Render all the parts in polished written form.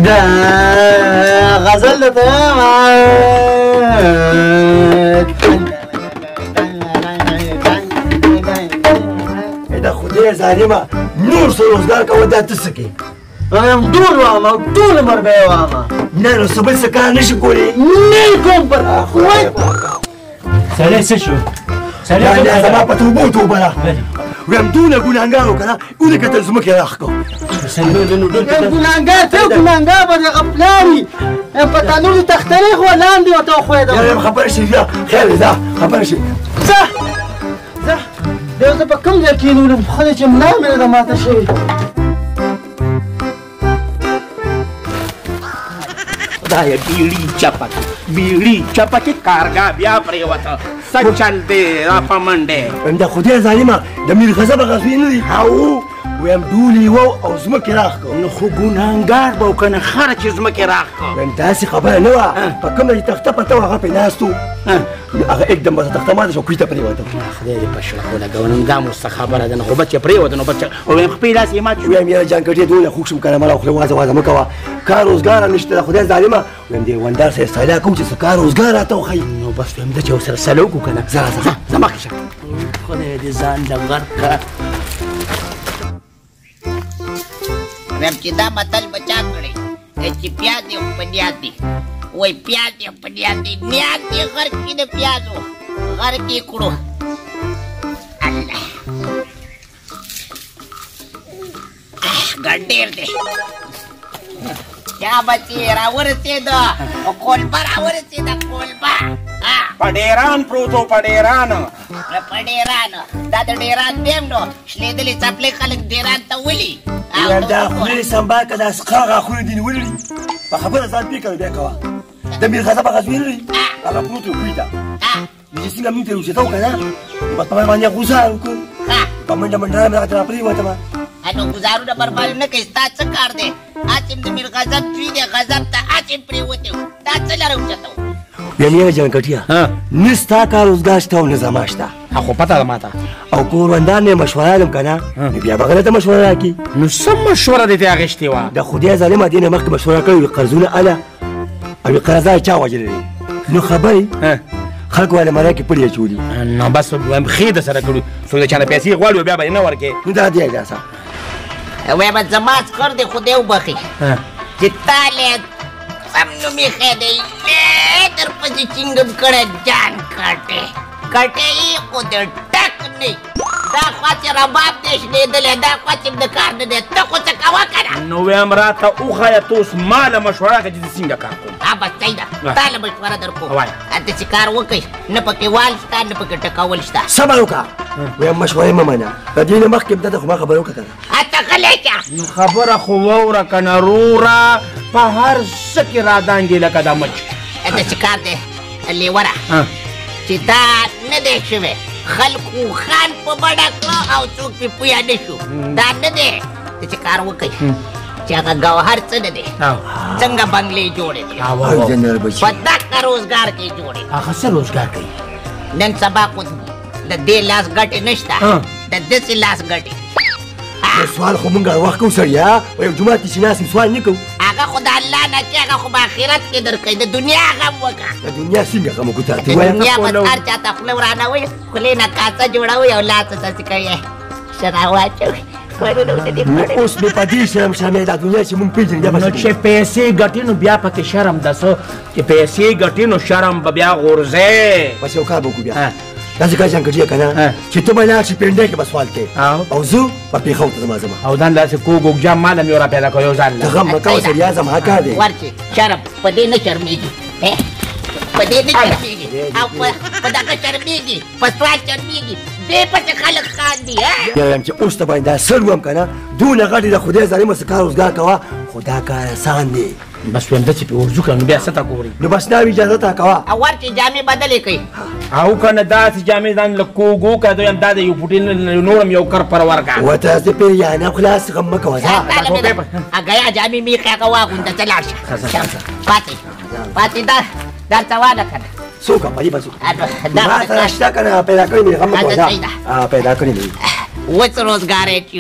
دا غزل درته وایم. د خدای ظالمه نور څه روزګار کوه، دا ته څه کوې؟ وایم ټول وایم او ټول عمر به یې وایم. نه نو څه بل څه کار نه شي کولی؟ نه یې کوم. پر سړی څه شو؟ سړی زما په توبو توبه ده. ویم دونه ګناهګار و که نه، ولې کتل ځمکې راښکو. ګناهګار ته ګناهګار به د هغه پلار وي، په تنور د تخترې خو لاندې ورته وښویېدم. یم خبر شي، ځه خیر دی، ځه خبر شي. ځه ځه، دی زه په کوم ځای کښېنولم؟ ښه دی چې ملا مې نه ده ماته شوې. خدایه بیړي چپه کې، بیړي چپه کې کارګاه بیا پرېوته. څه چل دی را په منډې؟ ویم د خدای ظالمه د میر غضب هغه زوی نه دی؟ هاو. ویم ډول یې وو او ځمکې راښکو. نو خو ګناهګار به و که نه خره چې ځمکې راښکو؟ ویم داسې خبره نه وه، په کومه چې تخته پرته وه هغه پرې ناست و، هغه اکدم به تخته ماته شوه، کوی ته پرېوته. خدای دې په شړه ولګوه. نو دا مو څه خبره ده؟ نو خو بچ یې پرېوته، نو بچ ویم خپې لاس یې مات شو. ویم یاره جانکټې دونه خوږ شوم که نه، ماله خوله وازه وازه مه کوه، کار روزګار هم نشته د خدای ظالمه. ویم دې وندار سره سلا کوم چې څه کار روزګار راته وښیي. نو بس ویم ده چې ورسره سلا وکړو که نه. ځه راځه، ځه مخکې شه. خدای دې ځان له غرق کړه. ویم چې دا متل به چا کړی چې پیاز دې خو په نیاز دی، وایي پیاز دې خو په نیاز دی، نیاز دې غرق کړي د پیازو غرق یې کړو. الله ګډ ډېر دی. چا به چې راورسېده کولبه، راورسېده کولبه په ډېران پروت و، په ډېران، په ډېران. دا د ډېران دی هم نو شلېدلې څپلۍ خلک ډېران ته ولي. دا خولې سمبال که، دا سقا غاښونه دې نیولي دي. په خبره ځان پرې کړه بیا کوه. د میر غضب هغه زوی نه دی، هغه پروت و کوی ته. نو چې څنګه مونږ ته یې اوچته وکړه نه، بس په ما باندې غوزار وکړو، په منډه منډه مې هغه ته راپرېوتم. نو ګوزارونه برباد نه کوي، ستا څه کار دی؟ هسې هم د میر غضب زوی دی، غضب ته هسې هم پرېوتی و، تا څه لره اوچته و؟ ویم یاره جانکټیه، نه ستا کار روزګار شته او نه زما شته. خو پته ده ماته. او کوروندان نه مشوره لم که نه، نو بیا به غلطه مشوره راکړي. نو څه مشوره دې ترې اخیستې وه؟ د خدای ظالمه دې نه مخکې مشوره کړې وي، قرضونه اله او قرضدار چا وژلی دی؟ نو خبرې خلکو باندې مرۍ کې پړې اچولي. نو بس وایم ښې د سره کړو، څوک د چا نه پیسې غواړي بیا به یې نه ورکې. نو دا دی داسه. وایم زما سخر دې خدای وبخښي چې تا له سم نوم ایښی دی، در پسې چینګم کړی جان کټې کټې یې خو د ټک نه، دا خوا چې رباب دی شلېدلی، دا خوا چې د کار نه دی، ته خو څه کوه که نه. نو وایم راته وښیه ته اوس ما له مشوره کړه چې زه څنګه کار کوم. ها بس صحیح ده، تا له مشوره در کوم. داسې کار وکړئ، نه پکې وال شته نه پکې ټکول شته. صبر وکړه، وایم مشورې مه منه، د دې نه مخکې ته خو ما خبره وکړه که نه. ته غلی شه. نو خبره خو واوره که نه روره، په هر څه کې رادانګې لکه د مچ. داسې کار دی لیوره چې دا نه دی شوی، خلکو خان په بډه کړه او څوک پرې پویه نه شو. دا نه دی چې کار وکړئ چې هغه ګوهر څه نه دی، څنګه بنګلې جوړې دي په دقه روزګار کې جوړې. هغه څه روزګار کوي؟ نن سبا خو د دې لاس ګټې نشته، د داسې لاس ګټې. سوال خو مونږ هر وخت کوو سړیه، وایو جومات کې چې ناست یم سوال نه کوو. هغه خو د الله نه کې، هغه خو به آخرت کې درکوي. د دنیا غم وکړه. د دنیا څنګه غم وکړو؟ ته د دنیا بس هر چا ته خوله ورانوي، خولې نه کاسه جوړوي او لاس ته داسې کوي ښه راواچوي. اوس مې په دې شرم شرمېږي، دا دنیا چې مونږ پېژنو بیا به نو چې پیسې ګټي نو بیا پکې شرم ده. څه چې پیسې ګټي نو شرم به بیا غورځې. بس یو کار به وکړو بیا، داسې کار جانکټیه که نه چې ته به لاړ شې پنډۍ کې به سوال کوې او زه به پېښور ته زما ځم. او ځان داسې کوږ اوږجا مال هم یو را پیدا کوه یو ځان له. ته غم مه کوه سړیه، زما کار دی. ورشې شرم په دې نه شرمېږي، په دې نه شرمېږي او په دغه شرمېږي، په سوال شرمېږي، دې پسې خلک خاندي. وایم چې اوس ته باندې دا سر وم که نه، دونه غټې د خدای ظالمه څه کار روزګار کوه، خو دا کار اسان دی. بس وایم ده چې پرې ورځو که نه نو بیا څه ته ګوري؟ نو بس دا اجازه تا کوه. او ورشې جامې بدلې کړئ. او که نه داسې جامې ځان له کوږ وکړه، دویم دا د یو پوټي نور هم یو کر پر ورکړه. ورته زه پیریانه خلاص غم مه کوه. ځه هغه جامې مې ایښې هغه واغونده، ځه لاړ شه. پاتې پاتې دا دا څه وانه که نه څوک په دې بس ما سره شته که نه، پیدا کړې مې، غم مه کوه، ځه پیدا کړې مې. اوس روزګار یې چې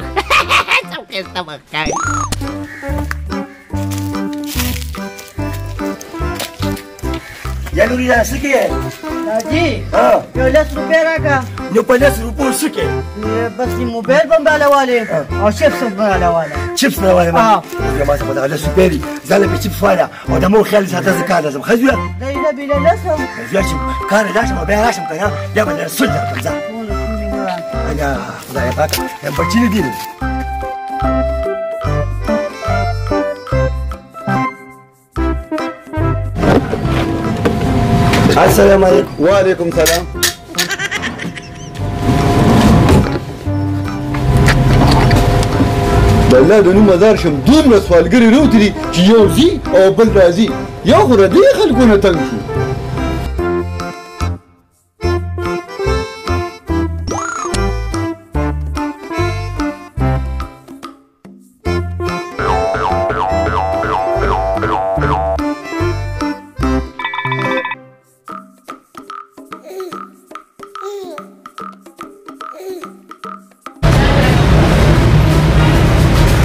څه ښایسته مخ ښکاري. یا نوري دا څه کوې؟ حاجي یو لس روپۍ راکړه. نو په لس روپو څه کوې؟ بس موبایل به م راله او چپس به راله واله. چپس به راواله؟ ما څخه دغه لس روپۍ دي، ځان له پې چپس واله او د مور خیال ساته، زه کار ته ځم. ښه زویه؟ دی نه بې له لسم. زویه چې کار لاړ شم او بیا راشم که نه بیا به درته سل درکړم. ځه انا خدای پاک بچي نه دي. السلام علیکم. وعلیکم سلام. د الله د نوم مزار شم، دومره سوالګري راوتي دي چې یو ځي او بل راځي، یو خو له دې خلکو نه تنګ شو.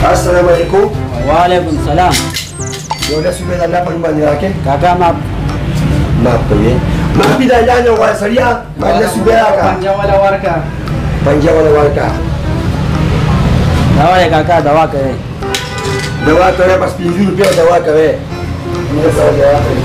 السلام علیکم. وعلیکم السلام. یو لس روپۍ د الله په نوم باندې راکړې. کاکا معاف معاف کوې؟ معافي د الله نه غواړه سړیه، ما لس روپۍ راکړه. پنجه والا ورکړه. پنجه والا ورکړه. دا وایې کاکا دوا کوې؟ دوا کوې، بس پنځه روپۍ دوا کوې. 500 دوا کوې.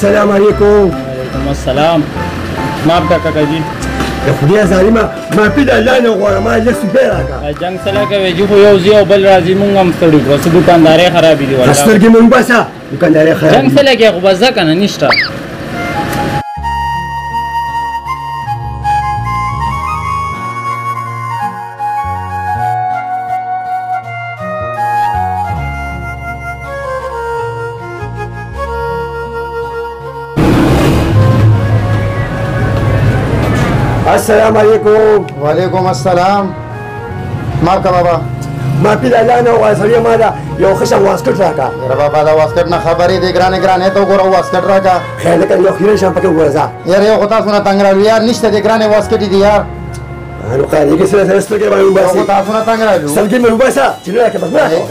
السلام علیکم. وعلیکم السلام. معاف کړه کاکا جي. د خدای ظالمه معافي د الله نه غواړم، ما لس روپۍ راکړه. جنګ سره کوې جي، خو یو ځي او بل راځي، مونږ هم ستړي کړو، څه دوکاندارۍ خرابې دي والله. سترګې مې وباسه، دوکاندارۍ خرابې. جنګ څه لګې خو بس ځه که نه نشته. السلام علیکم. وعلیکم السلام. معاف کړه بابا. معافي د الله نه غواړه سړیه، ما له یو ښه شان واسکټ راکړه. یاره بابا دا واسکټ نه خبرې دي، ګرانې ګرانې ته وګوره، واسکټ راکړه. خیر دی که یو خیرن شان پکې وګوره ځه. یاره یو خو تاسو نه تنګ راغلو یار، نشته دې ګرانې واسکټې دي یار. نو قاریږي سره سره سترګې باندې وباسي. یو خو تاسو نه تنګ راغلو. سترګې مې وباسه چې نه راکړې بس مه راکړه.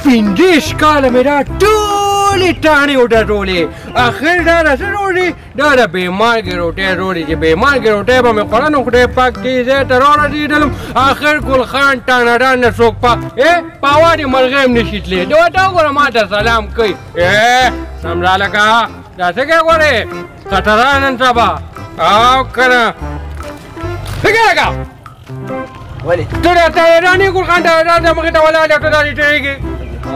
25 کاله مې دا ټولې ټاڼې وډډولې، اخر دا د څه روټۍ، دا د بې مالګې روټۍ روړې چې بې مالګې روټۍ به مې خوړه نو خدای پاک دې ځای ته راورسېدلم. اخر ګل خان ټاڼه نه څوک په پاوا دې مرغۍ هم نشي تللی. دا ورته وګوره ما ته سلام کوي. سم را لکه دا څه کوې ګورې خطره نن سبا او که نه څه کوې لکه؟ ولې؟ ته دا ټاڼه ګل خان ټاڼه مخې ته ولاړ ته دا تېرېږي.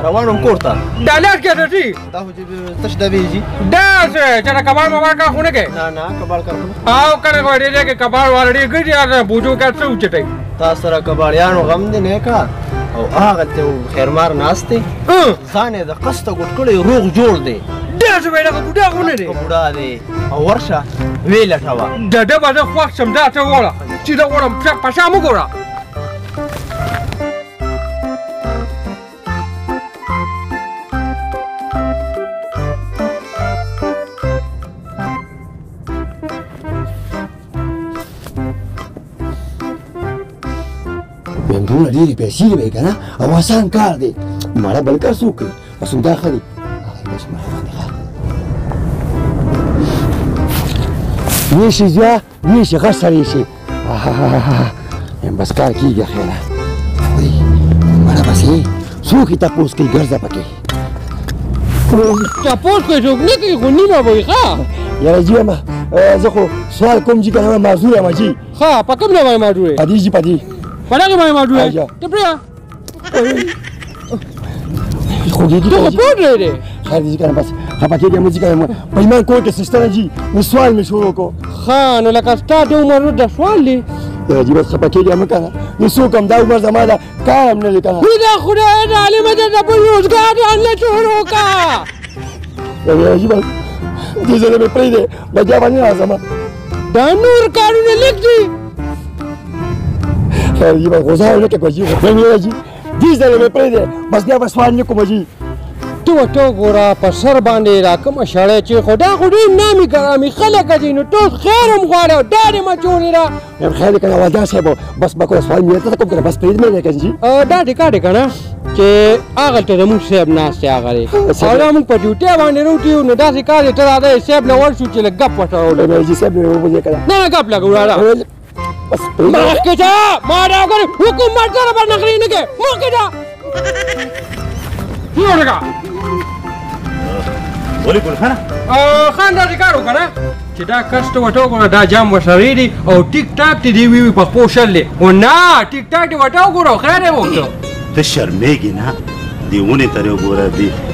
روان وم کور ته. دا لاس کې څه دي؟ دا خو چې تش ډبې دي. دا څه چې د کباړ مباړ کار خو نه کوې؟ نه نه کباړ کار خو نه. او که نه ډېر دی کې کباړ والا ډېر ګرځي، هغه بوجو کار څه اوچتوي. تا سره کباړیانو غم دی نه کا، او هغلته خیرمار ناست دی، ځان یې د قصده ګوټ کړی، روغ جوړ دی. ډېر څه وایي، دغه بوډا خو نه دی؟ بوډا دی. او ورشه ویې لټوه. د ده به زه خوښ شم، دا څه وغواړه چې زه غواړم په شا مه ګوره. دومره ډېرې پیسې دي وایي که نه، او اسان کار دی، مړه بل کار څوک کوي؟ بس همدا ښه دی. بس مړه باندې ښه ویشي زویه، ویشي، غټ سړی شي. بس کار کېږي خیره. مړه بس څوک یې تپوس کوي، ګرځه پکې. تپوس کوي څوک نه کوي، خو نیمه به وي. ښه یاره جي ما زه خو سوال کوم جي که نه معذور یم جي. ښه په کوم ځای باندې معذور یې؟ په دې جي، په دې. په دغې باندې معذور یې؟ ته پرېږده. خوږېږي ته خو پوه دی. خیر دی جي که نه بس خفه کېږه مه جي که نه، په ایمان کور کې څه شته نه جي، نو سوال مې شروع کړو. ښه نو لکه ستا د عمر د سوال دی. یاره جي بس خفه کېږه مه که نه، نو څوک هم دا عمر زما ده کار هم نه دی که نه. دا خدای ظالمه ده د بل روزګار نه شروع کا. جي بس دې ځله مې پرېږدی، بس بیا به نه راځم. دا نور کارونه لږ دي. خیر جي بس غوسه نه کوه جي، غوسه جي دې ځله مې پرېږدی، بس بیا به سوال نه کوم جي. ته ورته وګوره په سر باندې دا کومه شړی چې خو دا خو ډېر نامي ګرامي خلک دي، نو ټول خیر هم غواړي او دا دې مچولې ده. خیر دی که نه والدار صاحب، بس به کوم سوال مې درته کوم که نه، بس پرېږدی مې دی که جي. دا دې کار دی که نه چې هغلته زموږ صاحب ناست دی هغه دی، او دا موږ په ډیوټۍ باندې روټي یو، نو داسې کار دی ته راځه صاحب له ورشو چې لږ ګپ ورته ولګوو. جي صاحب مې وبوځې که نه؟ نه نه ګپ لګوو راځه. بس پرېږده. مخکې ځه، ما دا وګوره حکومت سره به نخرې نه کوې، مخکې ځه. ورکه ولې ګل خانه؟ خان داسې کار وکړه نه چې دا کس ته ورته وګوره دا جام ورسره دی او ټیک ټاک دې دی وي په خپو شل دی، خو نه ټیک ټاک دې ورته وګوره او خیر یې وکړو. ته شرمېږې نه؟ دې ونې ته وګوره،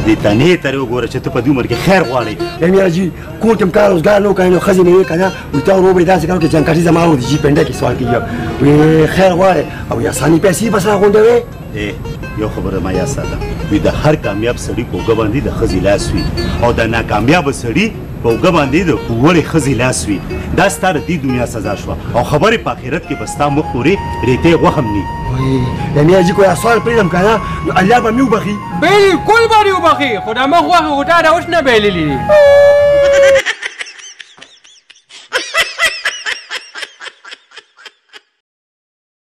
دې تنې ته وګوره چې ته په دې عمر کې خیر غواړې. یعنې جي کور کې هم کار روزګار نه وکړې نو ښځې مې وې که نه وایي تا ورور به یې داسې کار وکړي جنګ کټي زما ورور دی جي پنډه کې سوال کوي وایي خیر غواړې او یا اساني پیسې به سره غونډوې. یو خبره ما یاد ساته، وي د هر کامیاب سړي په اوږه باندې د ښځې لاس وي او د ناکامیابه سړي په اوږه باندې د پوړې ښځې لاس وي. دا ستا د دې دنیا سزا شوه او خبرې په آخرت کې به ستا مخ پورې ریتې غوښه هم نی. یعنې حاجي که سوال پرېږدم که نه نو الله به مې وبخښي. بلکل به دې وبخښي، خو دا مخ غوښه خو تا دا اوس نه بایللي دي.